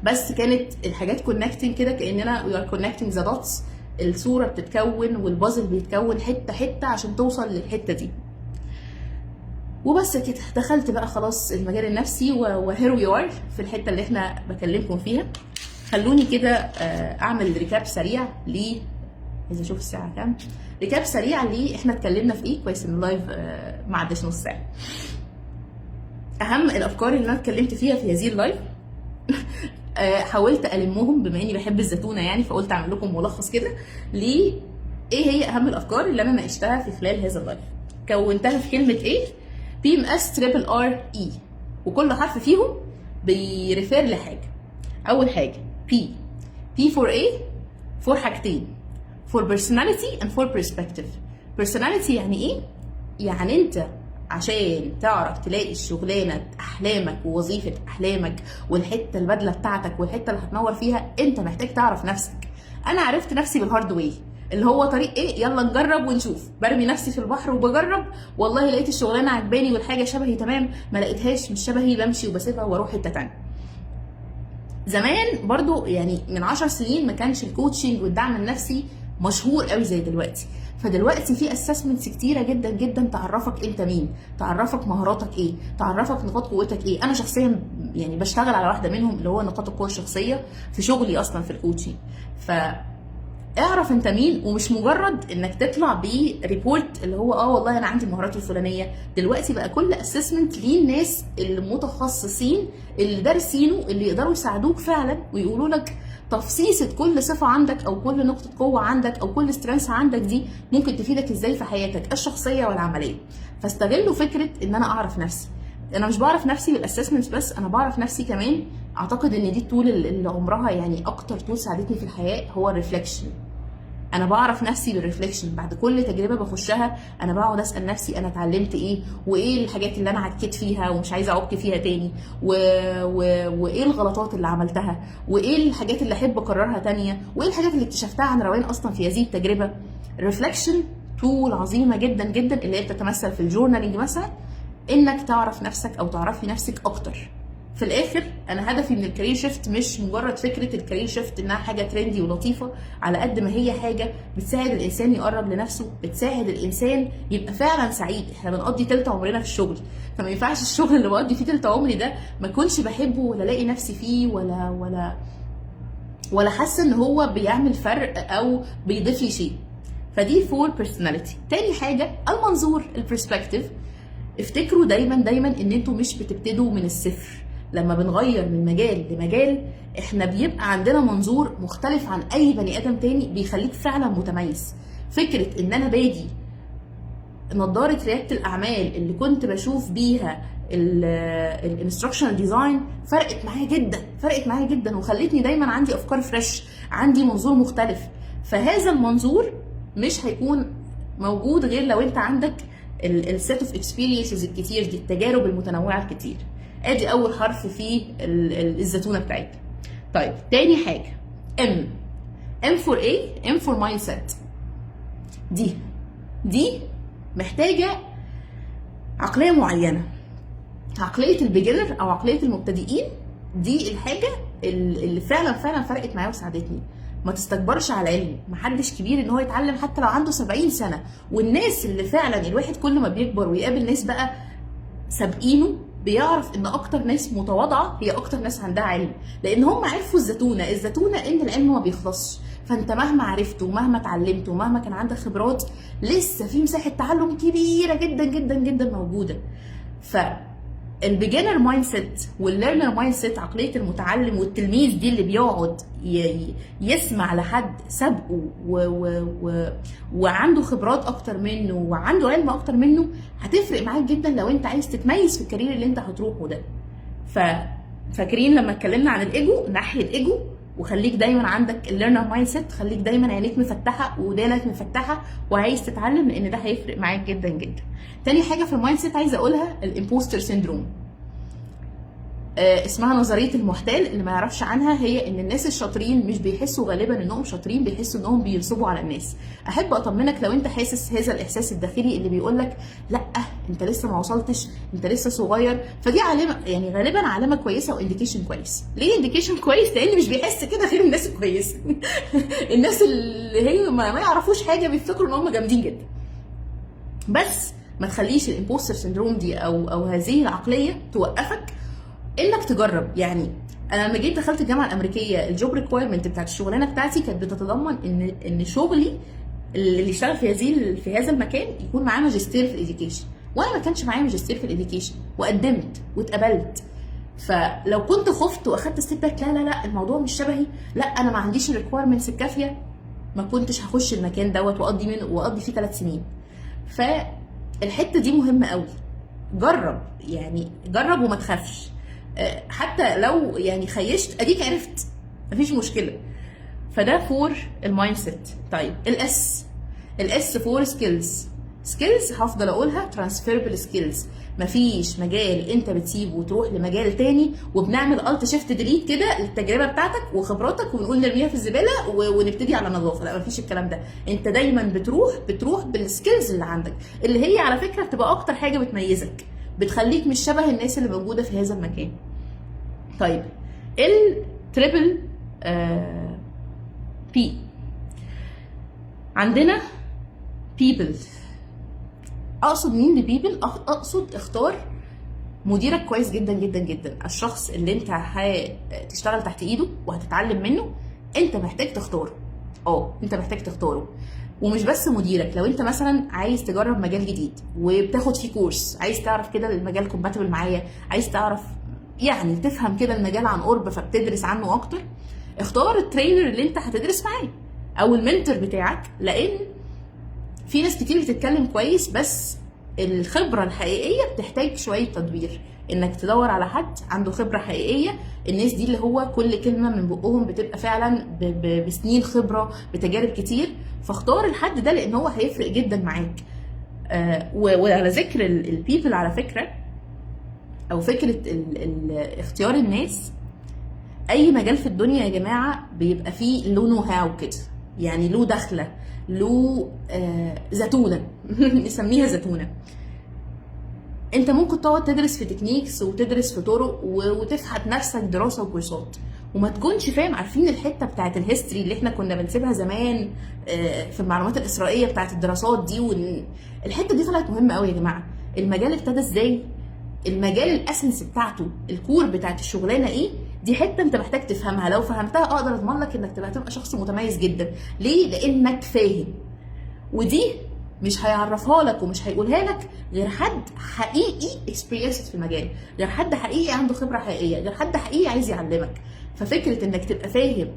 بس كانت الحاجات connecting كده، كاننا we are connecting the dots، الصورة بتتكون والبازل بيتكون حتة حتة عشان توصل للحتة دي. وبس كده دخلت بقى خلاص المجال النفسي، و here we are في الحتة اللي احنا بكلمكم فيها. خلوني كده اعمل recap سريع ل عايزه اشوف الساعة كام. recap سريع ليه احنا اتكلمنا في ايه. كويس ان ال live ما عداش نص ساعه. اهم الافكار اللي انا اتكلمت فيها في هذه ال live، حاولت المهم بما اني بحب الزتونه يعني، فقلت اعمل لكم ملخص كده ليه ايه هي اهم الافكار اللي انا ناقشتها في خلال هذا ال live. كونتها في كلمة ايه؟ PMS triple R E، وكل حرف فيهم بي refer لحاجه. اول حاجة P، P for ايه؟ for حاجتين، for personality and for perspective. personality يعني ايه؟ يعني انت عشان تعرف تلاقي الشغلانة احلامك ووظيفه احلامك والحتة البدلة بتاعتك والحتة اللي هتنور فيها، انت محتاج تعرف نفسك. انا عرفت نفسي بال hard way، اللي هو طريق ايه؟ يلا نجرب ونشوف. برمي نفسي في البحر وبجرب، والله لقيت الشغلانة عجباني والحاجة شبهي تمام، ما لقيتهاش مش شبهي بمشي وبسيبها واروح حتة تانية. زمان برضو، يعني من 10 سنين، ما كانش ال coaching والدعم النفسي مشهور قوي زي دلوقتي. فدلوقتي في assessments كتيرة جدا جدا تعرفك انت مين، تعرفك مهاراتك ايه، تعرفك نقاط قوتك ايه. انا شخصيا يعني بشتغل على واحدة منهم، اللي هو نقاط القوة الشخصيه، في شغلي اصلا في ال coaching. ف اعرف انت مين، ومش مجرد انك تطلع ب report اللي هو اه والله انا عندي المهارات الفلانيه. دلوقتي بقى كل assessment ليه الناس المتخصصين اللي دارسينه، اللي يقدروا يساعدوك فعلا ويقولوا لك تفصيصة كل صفة عندك او كل نقطة قوة عندك او كل strength عندك دي ممكن تفيدك ازاي في حياتك الشخصية والعملية. فاستغلوا فكرة ان انا اعرف نفسي. انا مش بعرف نفسي بال assessments بس، انا بعرف نفسي كمان. اعتقد ان دي ال tool اللي عمرها يعني اكتر tool ساعدتني في الحياة هو ال reflection. انا بعرف نفسي بال reflection. بعد كل تجربه بخشها انا بقعد اسال نفسي انا اتعلمت ايه، وايه الحاجات اللي انا عكيت فيها ومش عايزه اعك فيها تاني، وايه الغلطات اللي عملتها، وايه الحاجات اللي احب اكررها تانية، وايه الحاجات اللي اكتشفتها عن روان اصلا في هذه التجربه. ال reflection tool عظيمة جدا جدا، اللي هي بتتمثل في ال journaling مثلا، انك تعرف نفسك او تعرفي نفسك اكتر. في الاخر انا هدفي من ال career shift مش مجرد فكرة ال career shift انها حاجة trendy ولطيفه، على قد ما هي حاجة بتساعد الانسان يقرب لنفسه، بتساعد الانسان يبقى فعلا سعيد. احنا بنقضي تلت عمرنا في الشغل، فما ينفعش الشغل اللي بقضي فيه تلت عمري ده ما اكونش بحبه ولا الاقي نفسي فيه ولا حاسه ان هو بيعمل فرق او بيضيف لي شيء. فدي for personality. تاني حاجة المنظور، ال perspective. افتكروا دايما دايما ان انتوا مش بتبتدوا من الصفر. لما بنغير من مجال لمجال احنا بيبقى عندنا منظور مختلف عن اي بني ادم تاني، بيخليك فعلا متميز. فكرة ان انا باجي نظاره رياده الاعمال اللي كنت بشوف بيها ال instructional design فرقت معايا جدا، فرقت معايا جدا، وخلتني دايما عندي افكار fresh، عندي منظور مختلف. فهذا المنظور مش هيكون موجود غير لو انت عندك ال set of experiences الكتير دي، التجارب المتنوعة الكتير. ادي اول حرف في الزتونه بتاعتنا. طيب، تاني حاجة M، M for ايه؟ M for mindset. دي محتاجه عقلية معينه، عقلية ال beginner او عقلية المبتدئين. دي الحاجة اللي فعلا فعلا فرقت معايا وساعدتني. ما تستكبرش على العلم، محدش كبير ان هو يتعلم حتى لو عنده 70 سنه. والناس اللي فعلا الواحد كل ما بيكبر ويقابل ناس بقى سابقينه بيعرف ان اكتر ناس متواضعة هي اكتر ناس عندها علم، لان هم عرفوا الزتونه. الزتونه ان العلم ما بيخلصش، فانت مهما عرفت ومهما اتعلمت ومهما كان عندك خبرات لسه في مساحة تعلم كبيرة جدا جدا جدا موجوده. ف ال beginner mindset وال learner mindset، عقلية المتعلم والتلميذ دي اللي بيقعد يسمع لحد سابقه وعنده خبرات اكتر منه وعنده علم اكتر منه، هتفرق معاك جدا لو انت عايز تتميز في ال career اللي انت هتروحه ده. فاكرين لما اتكلمنا عن الايجو؟ ناحية الايجو، وخليك دايما عندك ال learner mindset، خليك دايما عينيك مفتحة ودانك مفتحة وعايز تتعلم، لان ده هيفرق معاك جدا جدا. تاني حاجة في ال mindset عايزه اقولها ال imposter syndrome، اسمها نظرية المحتال. اللي ما يعرفش عنها هي ان الناس الشاطرين مش بيحسوا غالبا انهم شاطرين، بيحسوا انهم بينصبوا على الناس. احب اطمنك لو انت حاسس هذا الاحساس الداخلي اللي بيقول لك لا انت لسه ما وصلتش، انت لسه صغير، فدي علامه، يعني غالبا علامة كويسة و indication كويس. ليه indication كويس؟ لان مش بيحس كده غير الناس الكويسه. الناس اللي هي ما يعرفوش حاجة بيفتكروا ان هم جامدين جدا. بس ما تخليش ال imposter syndrome دي او هذه العقلية توقفك انك تجرب. يعني انا لما جيت دخلت الجامعة الامريكيه، ال job requirement بتاعت الشغلانة بتاعتي كانت بتتضمن ان شغلي اللي يشتغل في هذا المكان يكون معاه ماجستير في ال education، وانا ما كانش معايا ماجستير في ال education، وقدمت واتقبلت. فلو كنت خفت واخدت step back، لا لا لا الموضوع مش شبهي، لا انا ما عنديش ال requirements الكافيه، ما كنتش هخش المكان دوت واقضي منه واقضي فيه 3 سنين. فالحته دي مهمة قوي، جرب، يعني جرب وما تخافش، حتى لو يعني خيشت اديك عرفت، مفيش مشكله. فده for ال mindset. طيب ال S، ال S for skills. skills هفضل اقولها، transferable skills. مفيش مجال انت بتسيبه وتروح لمجال تاني وبنعمل alt shift delete كده للتجربه بتاعتك وخبراتك ونقول نرميها في الزبالة ونبتدي على نظافه. لا، مفيش الكلام ده. انت دايما بتروح بال skills اللي عندك، اللي هي على فكرة بتبقى اكتر حاجة بتميزك، بتخليك مش شبه الناس اللي موجودة في هذا المكان. طيب ال triple P، عندنا people. اقصد مين ب people؟ اقصد اختار مديرك كويس جدا جدا جدا، الشخص اللي انت هتشتغل تحت ايده وهتتعلم منه، انت محتاج تختاره. انت محتاج تختاره، ومش بس مديرك. لو انت مثلا عايز تجرب مجال جديد وبتاخد فيه course، عايز تعرف كده المجال compatible معايا، عايز تعرف يعني تفهم كده المجال عن قرب، فبتدرس عنه اكتر، اختار ال trainer اللي انت هتدرس معاه او ال mentor بتاعك، لان في ناس كتير بتتكلم كويس بس الخبرة الحقيقية بتحتاج شوية تدوير، انك تدور على حد عنده خبرة حقيقية. الناس دي اللي هو كل كلمة من بقهم بتبقى فعلا بسنين خبرة، بتجارب كتير. فاختار الحد ده لان هو هيفرق جدا معاك. وعلى ذكر ال people على فكرة، او فكرة اختيار الناس، اي مجال في الدنيا يا جماعة بيبقى فيه له know how كده، يعني له دخله، له زتونه، نسميها زتونه. انت ممكن تقعد تدرس في techniques وتدرس في طرق وتفحت نفسك دراسة وكورسات وما تكونش فاهم. عارفين الحتة بتاعت ال history اللي احنا كنا بنسيبها زمان في المعلومات الاثرائيه بتاعت الدراسات دي؟ الحتة دي طلعت مهمة قوي يا جماعه. المجال ابتدى ازاي؟ المجال ال essence بتاعته، ال core بتاعت الشغلانة ايه؟ دي حتة انت محتاج تفهمها. لو فهمتها اقدر اضمن لك انك تبقى شخص متميز جدا. ليه؟ لانك فاهم. ودي مش هيعرفها لك ومش هيقولها لك غير حد حقيقي experienced في المجال، غير حد حقيقي عنده خبره حقيقيه، غير حد حقيقي عايز يعلمك. ففكره انك تبقى فاهم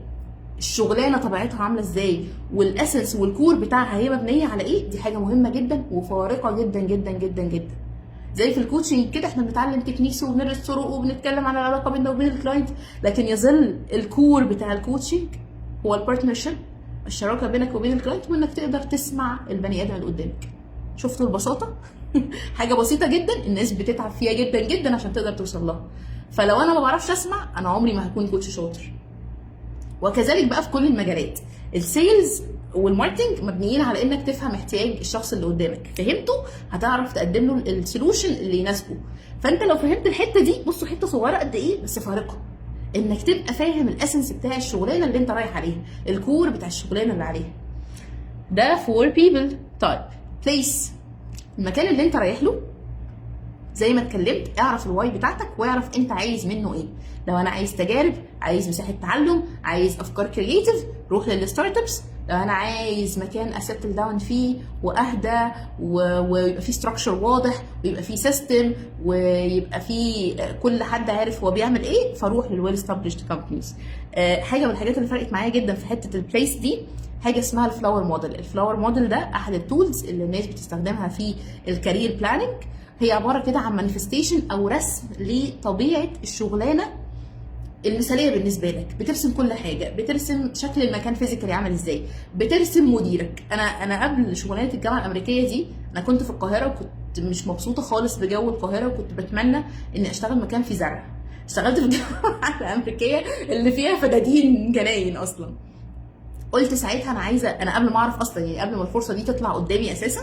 الشغلانة طبيعتها عامله ازاي وال essence وال core بتاعها هي مبنية على ايه، دي حاجة مهمة جدا وفارقه جدا جدا جدا جدا. زي في ال coaching كده، احنا بنتعلم techniques وبندرس طرق وبنتكلم عن العلاقة بيننا وبين ال client، لكن يظل ال core بتاع ال coaching هو ال partnership، الشراكة بينك وبين ال client، وانك تقدر تسمع البني ادم اللي قدامك. شفتوا البساطه؟ حاجة بسيطة جدا الناس بتتعب فيها جدا جدا عشان تقدر توصل لها. فلو انا ما بعرفش اسمع، انا عمري ما هكون coach شاطر. وكذلك بقى في كل المجالات. ال sales وال marketing مبنيين على انك تفهم احتياج الشخص اللي قدامك، فهمته هتعرف تقدم له ال solution اللي يناسبه. فانت لو فهمت الحتة دي، بصوا حتة صغيرة قد ايه بس فارقه، انك تبقى فاهم ال essence بتاع الشغلانة اللي انت رايح عليها، ال core بتاع الشغلانة اللي عليها. ده for people. طيب place، المكان اللي انت رايح له، زي ما اتكلمت اعرف ال why بتاعتك واعرف انت عايز منه ايه. لو انا عايز تجارب، عايز مساحة تعلم، عايز افكار creative، روح لل startups. لو انا عايز مكان ا settle down فيه واهدى ويبقى فيه structure واضح ويبقى فيه system ويبقى فيه كل حد عارف هو بيعمل ايه، فروح لل well established companies. حاجة من الحاجات اللي فرقت معايا جدا في حتة ال place دي حاجة اسمها ال flower model. ال flower model ده احد ال tools اللي الناس بتستخدمها في ال career planning. هي عبارة كده عن manifestation او رسم لطبيعة الشغلانة المثالية بالنسبة لك. بترسم كل حاجه، بترسم شكل المكان physically عامل ازاي، بترسم مديرك. انا قبل شغلانة الجامعة الامريكية دي انا كنت في القاهرة وكنت مش مبسوطة خالص بجو القاهره، وكنت بتمنى اني اشتغل مكان فيه زرع. اشتغلت في الجامعة الامريكية اللي فيها فدادين جناين اصلا. قلت ساعتها انا عايزه، انا قبل ما اعرف اصلا، يعني قبل ما الفرصة دي تطلع قدامي اساسا،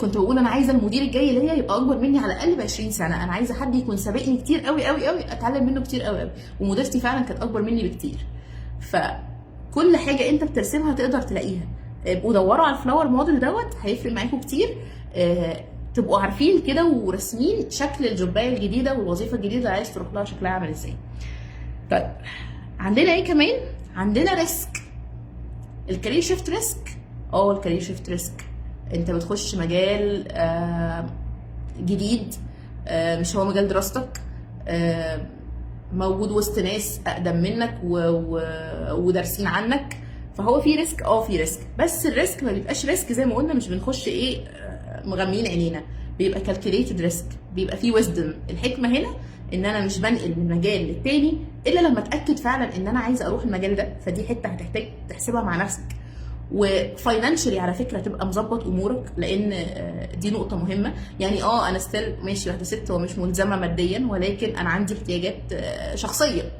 كنت بقول انا عايزه المدير الجاي ليا يبقى اكبر مني على الاقل ب 20 سنه، انا عايزه حد يكون سابقني كتير قوي قوي قوي، اتعلم منه كتير قوي قوي. ومديرتي فعلا كانت اكبر مني بكتير. فكل حاجة انت بترسمها تقدر تلاقيها. ودوروا على ال flower model دوت، هيفرق معاكم كتير. تبقوا عارفين كده وراسمين شكل ال job ايه الجديدة والوظيفة الجديدة اللي عايز تروح لها شكلها عامل ازاي. طيب عندنا ايه كمان؟ عندنا risk، ال career shift risk. ال career shift risk، انت بتخش مجال جديد، مش هو مجال دراستك، موجود وسط ناس اقدم منك ودارسين عنك، فهو في risk. في risk، بس ال risk ما بيبقاش risk زي ما قلنا، مش بنخش ايه مغميين عينينا، بيبقى calculated risk، بيبقى فيه wisdom. الحكمة هنا ان انا مش بنقل من مجال للتاني الا لما اتاكد فعلا ان انا عايزه اروح المجال ده. فدي حتة هتحتاج تحسبها مع نفسك. و financially على فكرة تبقى مظبط امورك، لان دي نقطة مهمه. يعني انا still ماشي واحدة ست ومش ملزمة ماديا، ولكن انا عندي احتياجات شخصيه،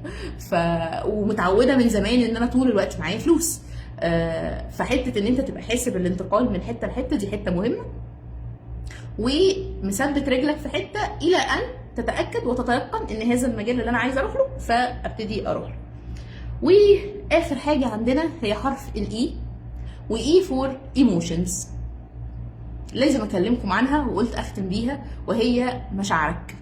ومتعوده من زمان ان انا طول الوقت معايا فلوس. فحته ان انت تبقى حاسب الانتقال من حتة لحته دي حتة مهمه، ومثبت رجلك في حتة الى ان تتاكد وتتيقن ان هذا المجال اللي انا عايزه اروح له، فابتدي اروح له. واخر حاجة عندنا هي حرف ال E، و E for emotions، لازم اكلمكم عنها وقلت اختم بيها، وهي مشاعرك.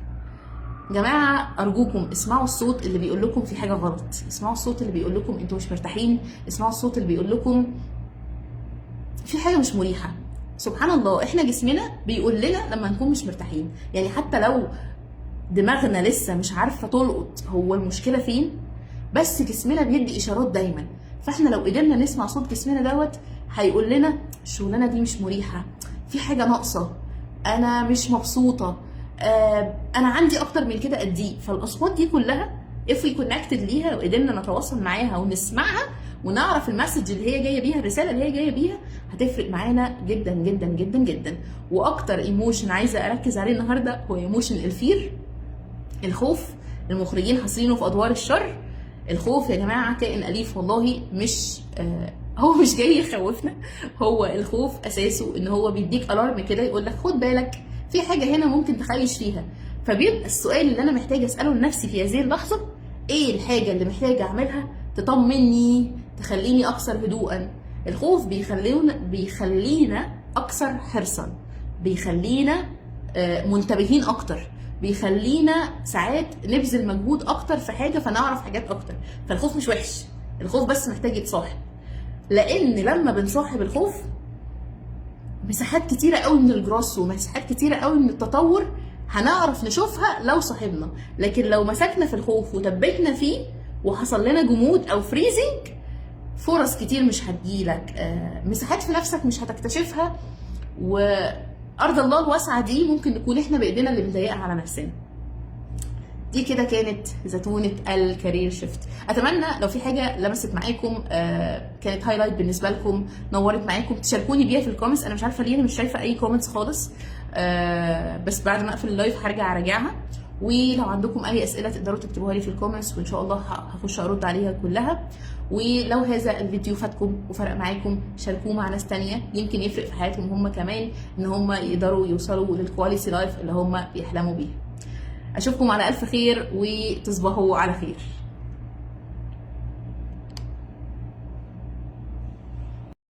جماعة أرجوكم اسمعوا الصوت اللي بيقول لكم في حاجة غلط، اسمعوا الصوت اللي بيقول لكم انتوا مش مرتاحين، اسمعوا الصوت اللي بيقول لكم في حاجة مش مريحة. سبحان الله احنا جسمنا بيقول لنا لما نكون مش مرتاحين، يعني حتى لو دماغنا لسه مش عارفة تلقط هو المشكلة فين، بس جسمنا بيدي إشارات دايما. فاحنا لو قدرنا نسمع صوت جسمنا دوت هيقول لنا الشغلانة دي مش مريحة، في حاجة ناقصة، أنا مش مبسوطة، انا عندي اكتر من كده اديه. فالاصوات دي كلها if we connected ليها، لو قدرنا نتواصل معاها ونسمعها ونعرف ال message اللي هي جاية بيها، الرسالة اللي هي جاية بيها، هتفرق معانا جدا جدا جدا جدا. واكتر emotion عايزه اركز عليه النهارده هو emotion ال fear، الخوف. المخرجين حاصرينه في ادوار الشر. الخوف يا جماعة كائن اليف والله، مش هو مش جاي يخوفنا، هو الخوف اساسه ان هو بيديك alarm كده يقول لك خد بالك في حاجة هنا ممكن تخيش فيها. فبيبقى السؤال اللي انا محتاجه اساله لنفسي في هذه اللحظة، ايه الحاجة اللي محتاجه اعملها تطمني، تخليني اكثر هدوءا؟ الخوف بيخلينا اكثر حرصا، بيخلينا منتبهين اكتر، بيخلينا ساعات نبذل مجهود اكتر في حاجة فنعرف حاجات اكتر. فالخوف مش وحش، الخوف بس محتاج يتصاحب، لان لما بنصاحب الخوف مساحات كتيرة قوي من الجروس ومساحات كتيرة قوي من التطور هنعرف نشوفها لو صاحبنا. لكن لو مسكنا في الخوف وتبتنا فيه وحصل لنا جمود او freezing، فرص كتير مش هتجيلك، مساحات في نفسك مش هتكتشفها، وارض الله الواسعة دي ممكن نكون احنا بايدينا اللي بنضيقها على نفسنا. دي كده كانت زتونة ال career shift. اتمنى لو في حاجة لمست معاكم، كانت highlight بالنسبة لكم، نورت معاكم، تشاركوني بيها في ال comments. انا مش عارفه ليه انا مش شايفه اي comments خالص، بس بعد ما اقفل ال live هرجع اراجعها. ولو عندكم اي اسئلة تقدروا تكتبوها لي في ال comments، وان شاء الله هخش ارد عليها كلها. ولو هذا الفيديو فاتكم وفرق معاكم شاركوه مع ناس تانية، يمكن يفرق في حياتهم هم كمان ان هم يقدروا يوصلوا لل quality life اللي هم بيحلموا بيها. اشوفكم على الف خير وتصبحوا على خير.